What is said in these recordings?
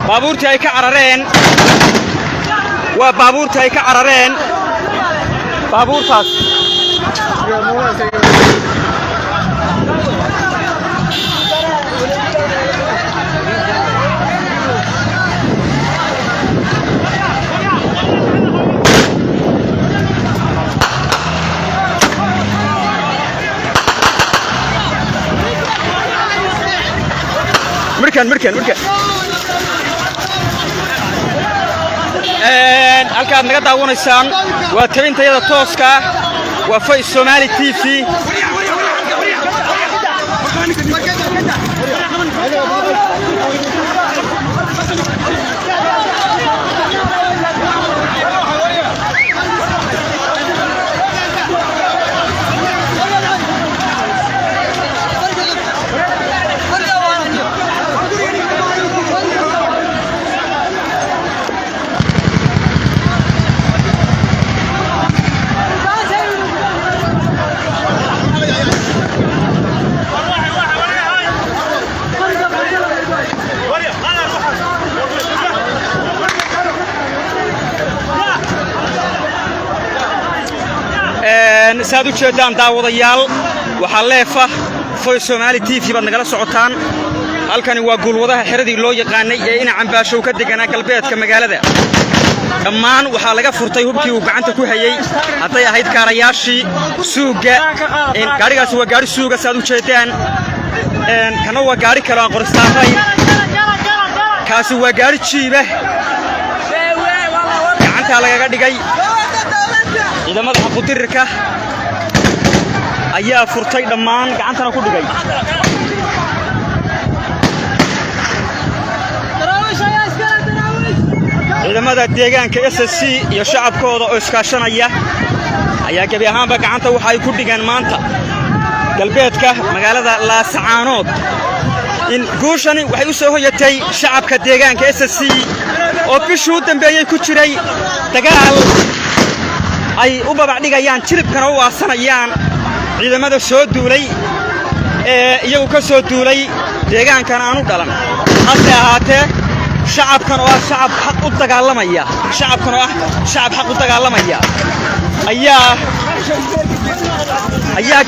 Baabuurtii ay ka carareen waa baabuurtii ay ka carareen baabuurtaas. Markaan markaan markaan halkaad naga daawanaysaan waa tabintayada tooska ah, waa Voice Somali TV. Saad u jeeddaan, daawadayaal, waxaa leefa Voice Somali TV baad nagala socotaan. Halkani waa Guulwadaha, xeradii loo yaqaanay ee ina Cambaashow ka deganaa galbeedka magaalada. Dhammaan waxaa laga furtay hubkii uu gacanta ku hayey, hadday ahayd kaarayaashii suugga. Gaadhigaasi waa gaadhi suuga, saad u jeeddaan. Kana waa gaadhi kale aan qoristaarayn. Kaasi waa gaadhi jiiba, gacantaa lagaga dhigay. Ciidamada xaqudirirka ayaa furtay dhammaan, gacantana ku dhigay. Ciidamada deegaanka SSC iyo shacabkooda oo iskaashanaya ayaa gebi ahaanba gacanta waxa ay ku dhigeen maanta galbeedka magaalada Laasacaanood. In guushani waxay u soo hoyatay shacabka deegaanka SSC oo bishii u dambeeyey ku jiray dagaal ay u babac dhigayaan, jilibkana u aasanayaan ciidamada soo duulay ee iyagu ka soo duulay deegaankan aan u dhalan. Hase ahaatee, shacabkan oo ah shacab xaq u dagaalamaya, shacabkan oo ah shacab xaq u dagaalamaya ayaa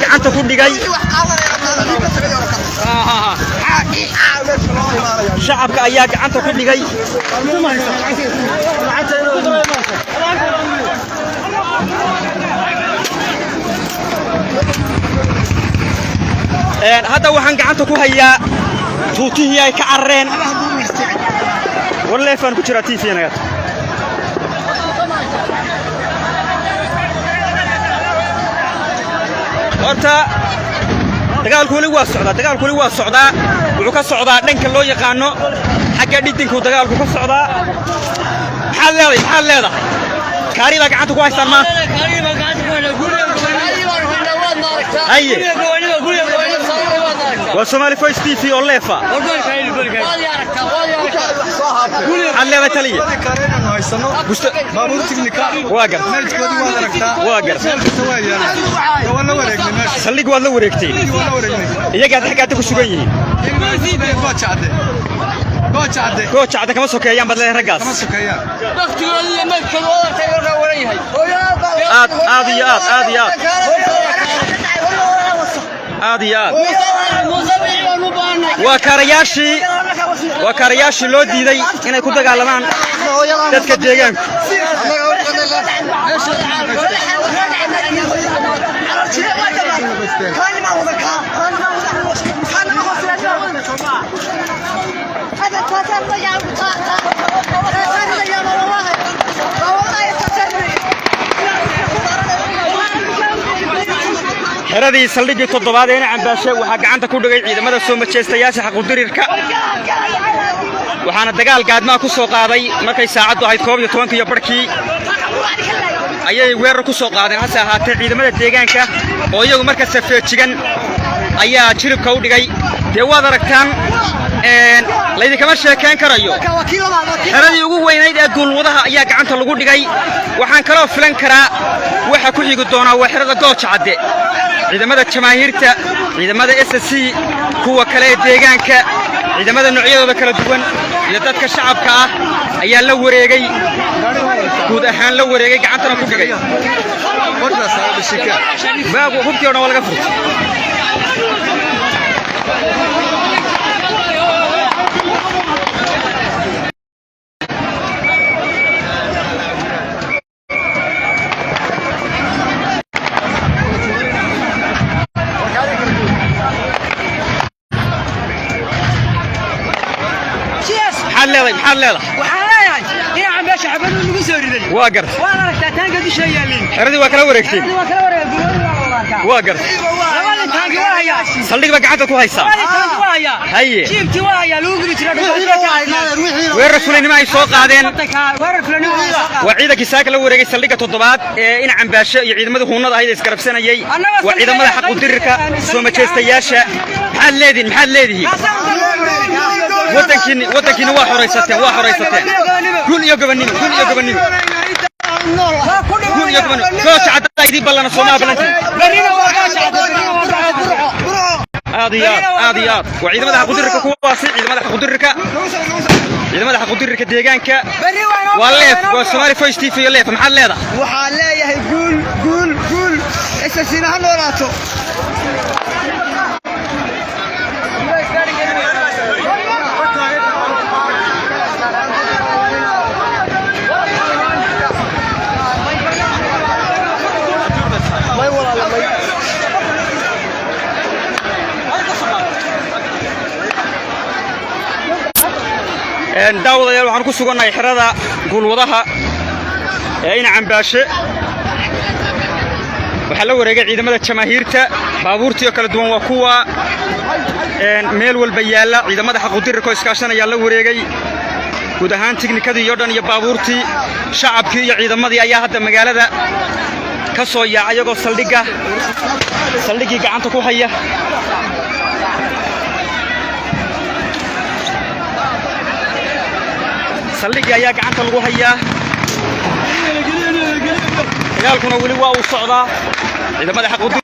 gacanta ku dhigay. Shacabka ayaa gacanta ku dhigay. Hadda waxaan gacanta ku hayaa tuutihii ay ka carareen. War, live-aan ku jiraa TV naga. Horta dagaalku weli waa socdaa, dagaalku weli waa socdaa. Wuxuu ka socdaa dhanka loo yaqaano xagga dhidinkuu dagaalku ka socdaa. Maxaad leedahay? Maxaad leedahay? Kaari baa gacanta ku haystaan maanta. Haye, waa Somali Voice TV oo live-a. Maxaad leedahay, taliya? Waa gar, waa gar. Saldhig waad la wareegteen, iyagaad xaggaata ku sugan yihiin. Goojacda kama sokeeyaan baad leedahay raggaas. Aad, aad iyo aad, aad iyo aad, aad iyo aad. Waa kaarayaashii, waa kaarayaashii loo diiday inay ku dagaalamaan dadka deegaanku. Xeradii saldhiggii toddobaad ee Cambaashe waxaa gacanta ku dhigay ciidamada soo majeestayaasha xaqudirirka, waxaana dagaal gaadmaa ku soo qaaday markay saacaddu ahayd 11 iyo barhkii ayay weerar ku soo qaadeen. Hase ahaatee, ciidamada deegaanka oo iyagu markasta feejigan ayaa jilibka u dhigay. Dee waad aragtaan, laydinkama sheekayn karayo. Xeradii ugu weynayd ee Guulwadaha ayaa gacanta lagu dhigay. Waxaan kaloo filan karaa waxa ku xigi doonaa waa xerada Gooja Cadde. Ciidamada jamaahiirta, ciidamada SSC, kuwa kale ee deegaanka, ciidamada noocyadooda kala duwan. Iyo dadka shacabka ah ayaa la wareegay, guud ahaan la wareegay, gacantana ku dhigay. Baagu hubkii o dhan waa laga furtay. Maxaad leedahay? Maxaad leedahay? Waxaan leeyahay dhinaca meesha xabadu lagu soo riday. Waa gartay. Waan aragtaa taanka dusha yaalin. Xeradii waa kala wareegteen. Waa kala wareegay, guriyada waa la arkaa. Waa gartay. Labadii taanki waa hayaa. Saldhig baa gacanta ku haysaa. Labadii taanki waa hayaa. Haye. Jiibtii waa hayaa lagu geli jiray. Weerar fulaynimo ay soo qaadeen. Weerar fulaynimo ay soo qaadeen. Waa ciidankii saaka la wareegay saldhigga toddobaad ee ina Cambaashe iyo ciidamadii huunada ahayd ee isgarabsanayay. Waa ciidamada xaq u dirirka soo majeystayaasha. Maxaad leedihin? Maxaad leedihiin? Wadankiini, wadankiini waa xoraysateen, waa xoraysateen. Guul iyo gobonnimo, guul iyo gobonnimo, guul iyo gobonnimo. Gooja Caddaa idiin ballana, soomaa ballantiin? Berrina waa Gooja Cadde, berrina waa Gooja Cadde. Aad iyo aad, aad iyo aad. Waa ciidamada xaqudirirka kuwaasi, ciidamada xaqudirirka, ciidamada xaqudirirka deegaanka. Waa leef, waa Somali Voice TV iyo leef. Maxaad leedahay? Waxaan leeyahay guul, guul, guul. SSC-na ha noolaato. Daawadayaal, waxaan ku sugannahay xerada guulwadaha ee ina Cambaashe. Waxaa la wareegay ciidamada jamaahiirta. Baabuurtii oo kala duwan waa kuwa meel walba yaalla. Ciidamada xaqudirirka oo iskaashanayaa la wareegay guud ahaan tiknikadii iyo dhan iyo baabuurtii. Shacabkii iyo ciidamadii ayaa hadda magaalada ka soo yaacay, iyagoo saldhigga, saldhiggii gacanta ku haya. Saldhiggii ayaa gacanta lagu hayaa, dagaalkuna weli waa uu socdaa. Ciidamada xaqudir